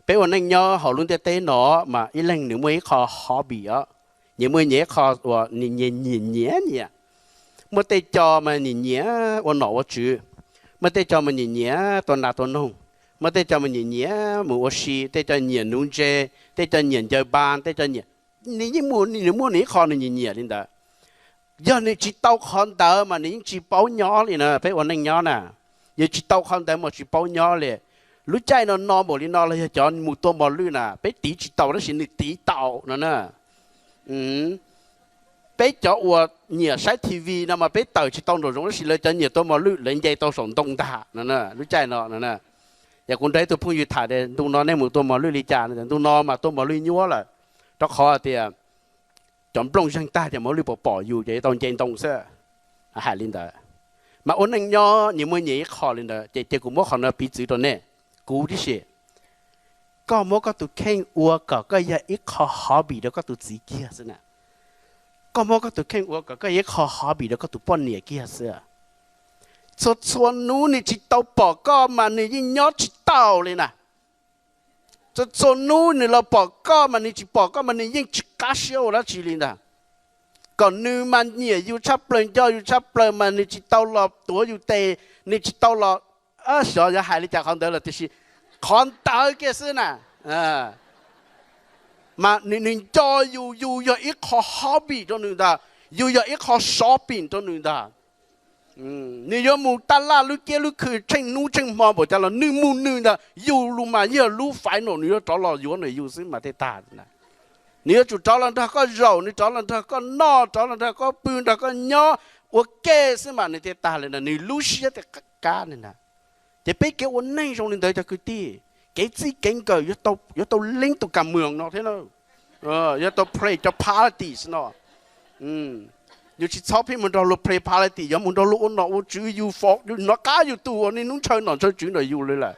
Peb ua neej nyob hauv lub ntiaj teb no mas ib leeg nws muaj ib qho hobby os, nyias muaj nyias ib qho uas nyias nyiam nyiam nyiam. Muaj tej co mas nyiam nyiam ua nom ua tswv, muaj tej co mas nyiam nyiam tua nas tua noog, muaj tej co mas nyiam nyiam mus ua si, tej co nyiam nuv ntses, tej co nyiam ncaws npas, tej co nyiam, nws yeej muaj, nws muaj nws ib qho nws nyiam nyiam li ntawd. Yog nws tsis tau qhov ntawd mas nws yeej tsis paub nyob li na. Peb ua neej nyob na, yog tsis tau qhov ntawd mas tsis paub nyob li. Lub caij no no npaum li no los yog cov mus tua mos lwj na, peb tiv tsis tau tab sis nws tiv tau no na. Peb cov uas nyiam saib T V no mas peb tawm tsis tau nraum zoov tab sis lawv cov nyiam tua mos lwj lawv nce tau saum ntoo ntag no na, lub caij no no na. Yog kuv nrog ib tug phooj ywg tham tias ntu no nej mus tua mos lwj li cas, ntu no mas tua mos lwj nyuab lawm, rau qhov tias cov nplooj zeeg tag ces mos lwj pom pom yus ces yuav tau nce ntoo xwb. Hais li ntawd, mas ua neej nyob nyias muaj nyias ib qho li ntawd ces, ces kuv muab qhov no piv txwv rau nej, kuv tib si. Koj muab koj tus kheej ua kom koj yog ib qho hobby rau koj tus txiv kiag xwb na. Koj muab koj tus kheej ua kom koj yog ib qho hobby rau koj tus poj niam kiag xwb. Txhua txhua hnub nws tsis tau pom koj mas nws yeej nyob tsis tau li na. Txhua txhua hnub nws los pom koj mas nws tsis pom koj mas nws yeej tsis qab siab ua dab tsi li ntag. Kom nws mas nyiam yus tshaj plaws, nco yus tshaj plaws mas nws tsis tau los tuav yus tes, nws tsis tau los, xyov yog hais li cas qhov ntawd lawm tiam sis qhov ntawd kiag xwb na. Mas nws nco yus, yus yog ib qho hobby rau nws ntag, yus yog ib qho shopping rau nws ntag. Nws yuav mus taj laj lub kiab lub khw tsheej hnub tsheej hmo npaum cas los nws mus nws ntag, yus lus mas yog lub final nws yuav rov los yuav nws yus xwb mas thiaj tag. Nws yuav tsum rov los nrog koj zaum, nws rov los nrog koj noj, rov los nrog koj pw, nrog koj nyob ua ke xwb mas nws thiaj tag li na, nws lub siab thiaj qab li na. Ces peb kev ua neej zoo li ntawd cov kwv tij, kev txij kev nkawm yuav tau leeb tus kam mwm no thiab, yuav tau play cov politics no. Yus tsis txhob pheej mus nrog luag play politics, yuav mus nrog luag ua nom ua tswv, yus hnov qab yus tus uas niaj hnub ntshaw nom ntshaw tswv ntawm yus li lawm.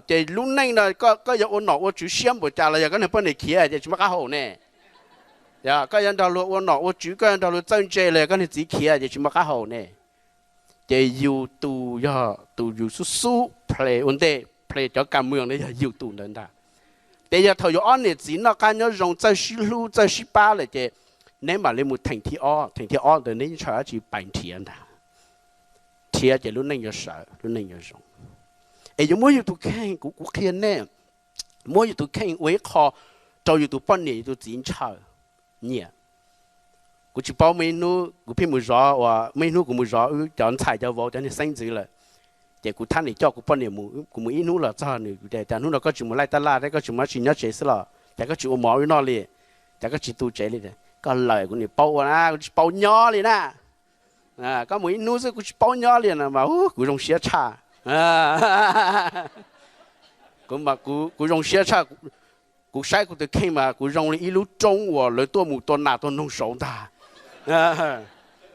Ces lub neej no koj yuav ua nom ua tswv siab npaum cas los yog koj niag poj niam khiav ces tsis muaj qab hau ne. Yog koj yuav nrog luag ua nom ua tswv, koj yuav nrog luag txawj ntse los yog koj niag txiv khiav ces tsis muaj qab hau ne. Ces yus tus yog tus yus xub xub play ua ntej, play cov kam mwm no yog yus tus ntawd ntag. Ces yog thaum yus ob niam txiv noj qab nyob zoo, txawj sib hlub txawj sib pab lawm ces neb mam li mus theem thib ob, theem thib ob ntawd neb ntshaw dab tsi pais nrhiav ntag. Nrhiav ces lub neej yuav sawv, lub neej yuav zoo. Es yuav muab yus tus kheej, kuv, kuv qhia nej, muab yus tus kheej ua ib qho rau yus tus poj niam yus tus txiv ntshaw, nyiam. Kuv tsis paub, muaj ib hnub kuv pheej mus zov, uas muaj ib hnub kuv mus zov wb cov ntxhais cov vauv cov niag xeeb ntxwv lawm, ces kuv thab niam coj kuv poj niam mus, kuv mus ib hnub los txog nws, kuv tias cas hnub no koj tsis mus laij taj laj thiab koj tsis mus dab tsi nyob tsev xwb los, cas koj tsis ua mov wb noj li, cas koj tsis tu tsev li? Koj lawm, kuv niam paub ua na, kuv tsis paub nyob li na. Koj mus ib hnub xwb kuv tsis paub nyob li no mas kuv zoo siab tshaj. Kuv, kuv zoo siab tshaj. Kuv saib kuv tus kheej mas kuv zoo li ib lub roob uas lawv tuaj mus tua nas tua noog saud ntag.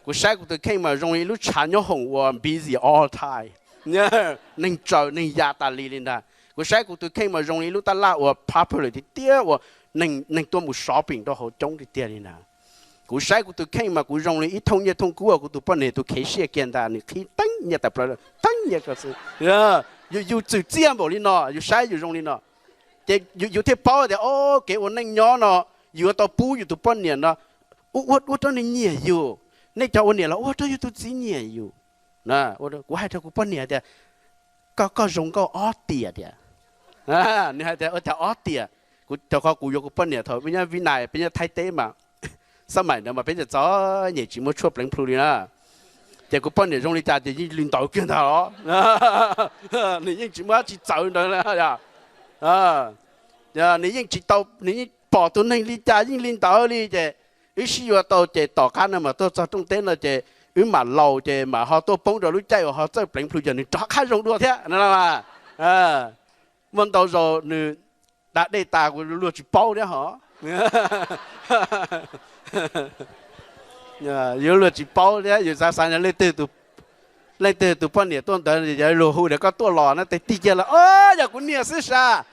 Kuv saib kuv tus kheej mas zoo li ib lub tshav nyob hoom uas busy all time, neeg tsaws neeg ya tas li li ntag. Kuv saib kuv tus kheej mas zoo li ib lub taj laj uas popular tiag tiag uas neeg tuaj mus shopping rau hauv coob tiag tiag li ntag. Kuv saib kuv tus kheej mas kuv zoo li ib thooj nyiaj thooj kub uas kuv tus poj niam tus khev siaj kiag ntag, nws qhib teeb nyiaj tawm plaws, teeb nyiaj ko xwb. Yus, yus txwm txiaj npaum li no, yus saib yus zoo li no, ces yus thiaj paub tias o, kev ua neej nyob no yus yuav tau pub yus tus poj niam no ua, ua rau nws nyiam yus. Nej cov ua niam los ua rau yus tus txiv nyiam yus. Kuv hais rau kuv poj niam tias, koj, koj zoo nkauj ob tiam tias. Nws hais tias ua cas ob tiam? Kuv, rau qhov kuv yuav kuv poj niam thaum peb nyob Vib Nais, peb nyob Thaib teb mas, xab maim ntawd mas peb txom txom nyem tsis muaj tshuaj pleev plhu li na. Ces kuv poj niam zoo li cas ces yeej li ntawd kiag ntag os. Nws yeej tsis muaj dab tsi txawv ntawd. Nws yeej tsis tau, nws yeej pom tus neeg li cas yeej li ntawd li ces wb sib yuav tau ces tom qab no mas tuaj txog rooj teb no ces wb mam laus ces mam ho tuaj poob rau lub caij uas ho txawj pleev plhu ces nws rov qab zoo dua thiab no. Muaj ntau zaus nws da dej tas kuv luag tsis paub thiab hos. Yuav luag tsis paub thiab, yus xav xav leej twg tus poj niam tuaj ntawd, yog luag hu tias koj tuaj los na, tes tig kiag los, o, yog kuv niam xwb sas.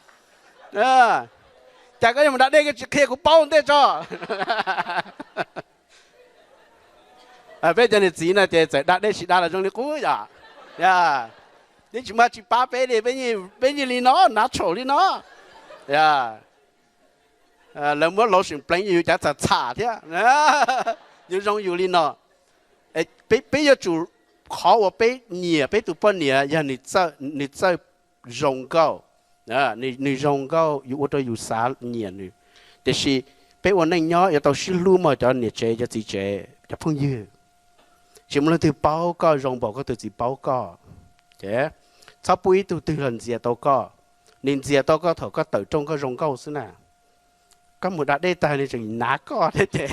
Cas koj yuav mus da dej koj tsis qhia kuv paub ntej tso. Peb cov niam txiv no ces txawm da dej tsis da los zoo li qub yom. Neb tsis muaj tsis pab peb li, peb yeej li no, natural li no. Lawv muab lotion pleev yus cav txham txham thiab, yuav zoo yus li no. Peb yuav tsum, qhov uas peb nyiam peb tus poj niam yog nws txawj zoo nkauj, nws zoo nkauj yuav ua rau yus xav nyiam nws. Tiam sis peb ua neej nyob yuav tau sib hlub mog cov niam tsev cov txiv tsev cov phooj ywg. Tsis muaj leej twg paub koj zoo npaum koj tus txiv paub koj. Ces txhob pub ib tug twg los ntxias tau koj. Nws ntxias tau koj thaum koj tawm rooj koj zoo nkauj xwb na. Koj mus da dej tag nws tseem nav koj thiab ces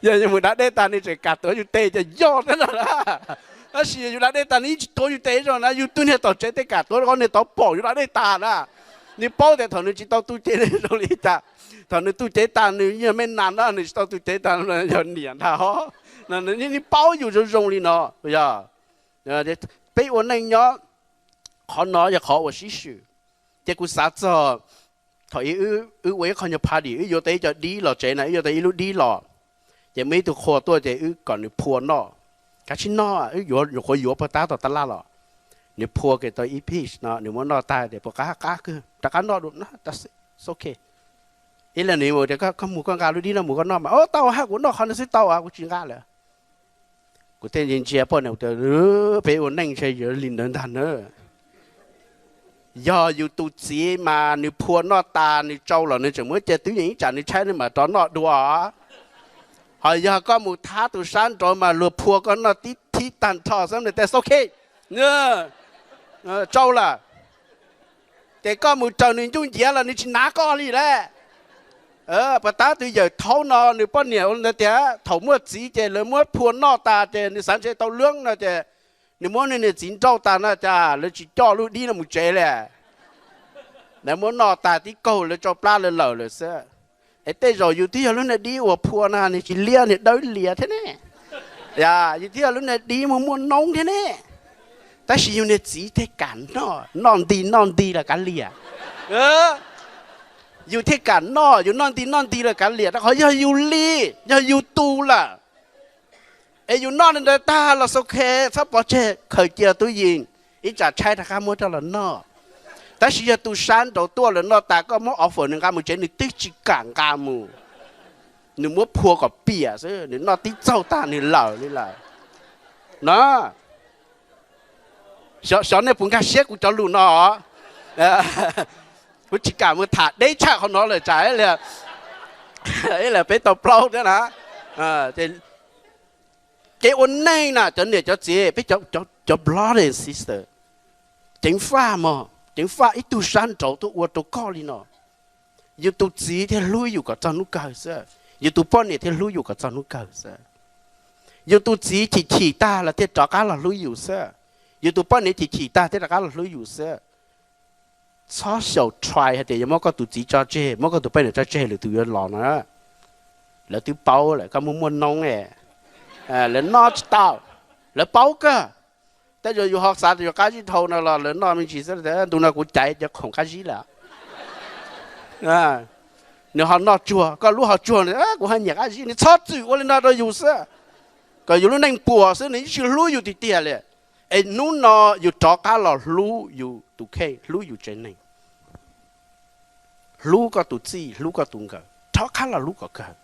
yog yus mus da dej tag nws tseem kam tuav yus tes ces yog thiab no. Tab sis yus da dej tag nws yeej tsis tuav yus tes zoo na, yus twb niag tom tsev tej kam tuav rau qhov niag tod pom yus da dej tag na. Nws paub tias thaum nws tsis tau tu cev zoo li cas, thaum nws tu cev tag nws yog me nas na, nws tsis tau tu cev tag yog niam ntag. Nws paub yus zoo zoo li no. Yog peb ua neej nyob, qhov no yog qhov uas sib swm. Ces kuv xav txog thaum wb ua ib qho nyuag party, wb yuav tau ib co dib los tsev na, wb yuav tau ib lub dib los. Ces muaj ib tug qhua tuaj ces wb kom nws phua noj. Kav tsij noj, wb yuav nyuam qhuav yuav puag ta tom tab laj los. Nws phua kiag tau ib piece no nws muab noj tag tias puas qab? Qab kawg, rov qab noj dua. Ok. Ib leeg nws tias koj mus koj nqa lub dib no mus koj noj mas. Tau, haj kuv noj qhov no xwb tau, kuv tsis nqa lawm. Kuv thiaj ntsia poj niam tias, peb ua neej ntshe yuav li ntawd ntag na. Yog yus tus txiv mas nws phua noj tas nws tsau los nws tseem muab cia twb yeej ib tsam nws tshaib nws mam rov noj dua. Ho yog koj mus thab tus sab nraud mas luag phua koj noj tib thib tag nrho xwb nws tias ok, tsau lawm. Ces koj mus raws nws ncuj nciav los nws tsis nav koj li lawm. Puas tab tus yawm thaub no nws poj niam ua li ntawd tias thaum muaj txiv ces lawv muab phua noj tas ces nws xav ntshe tau lwb no ces nws muab nws niag txiv nrauj tas no cas lawv tsis coj lub dib no mus tsev li. Lawv muab noj tas tib kaug lawv tsau plab lawv lawm lawm xwb. Es tej zaum yus twb yog lub niag dib uas phua no nws tsis liab, nws dawb lias thiab ne. Yus twb yog lub niag dib muaj muaj noob thiab ne. Tab sis yus niag txiv thiaj kam noj, noj nti noj nti los kav liam. Yus thiaj kam noj, yus noj nti noj nti los kav liam rau qhov yog yus li, yog yus tus lawm. Es yus noj li ntawd tag los ok, txhob pov tseg, khaws cia tub yees, ib tsam tshaib rov qab muab coj los noj. Tab sis yog tus sab nraud tuaj lawv noj tas koj muab offer nws nqa mus tsev nws twb tsis kam nqa mus. Nws muab phua kom piam xwb, nws noj tib txaug tag nws lawm li lawm. No, xyov nej puas nkag siab kuv cov lus no. Kuv tsis kam mus tham deb tshaj qhov no lawm tsam ib lam peb tau plaub thiab na. Kev ua neej na cov niam cov txiv peb cov brother and sister, ceev faj mog, ceev faj ib tug sab nraud tuaj ua rau koj li no. Yus tus txiv thiaj hlub yus kom txog hnub kawg xwb, yus tus poj niam thiaj hlub yus kom txog hnub kawg xwb. Yus tus txiv chim chim tag los thiaj rov qab los hlub yus xwb, yus tus poj niam chim chim tag thiaj rov qab los hlub yus xwb. Txhob xyaum try hais tias yuav muab koj tus txiv tso tseg, muab koj tus poj niam tso tseg lwm tus yuav los no. Lawv twb paub lawm koj muaj muaj noob, lawv noj tsis tau, lawv paub kawg. Tej zaum yus ho xav tias yus qab zib dhau no los lawv noj me ntsis xwb, ntu no kuv caiv cov khoom qab zib lawm. Nws ho noj tsuag, koj lub ho tsuag, kuv ho nyiam qab zib, nws txhob txwm ua li no rau yus xwb. Kom yus lub neej puas xwb, nws yeej tsis hlub yus tiag tiag li. Es hnub no yus rov qab los hlub yus tus kheej, hlub yus tsev neeg, hlub koj tus txij, hlub koj tus nkawm, rov qab los hlub kom kawg.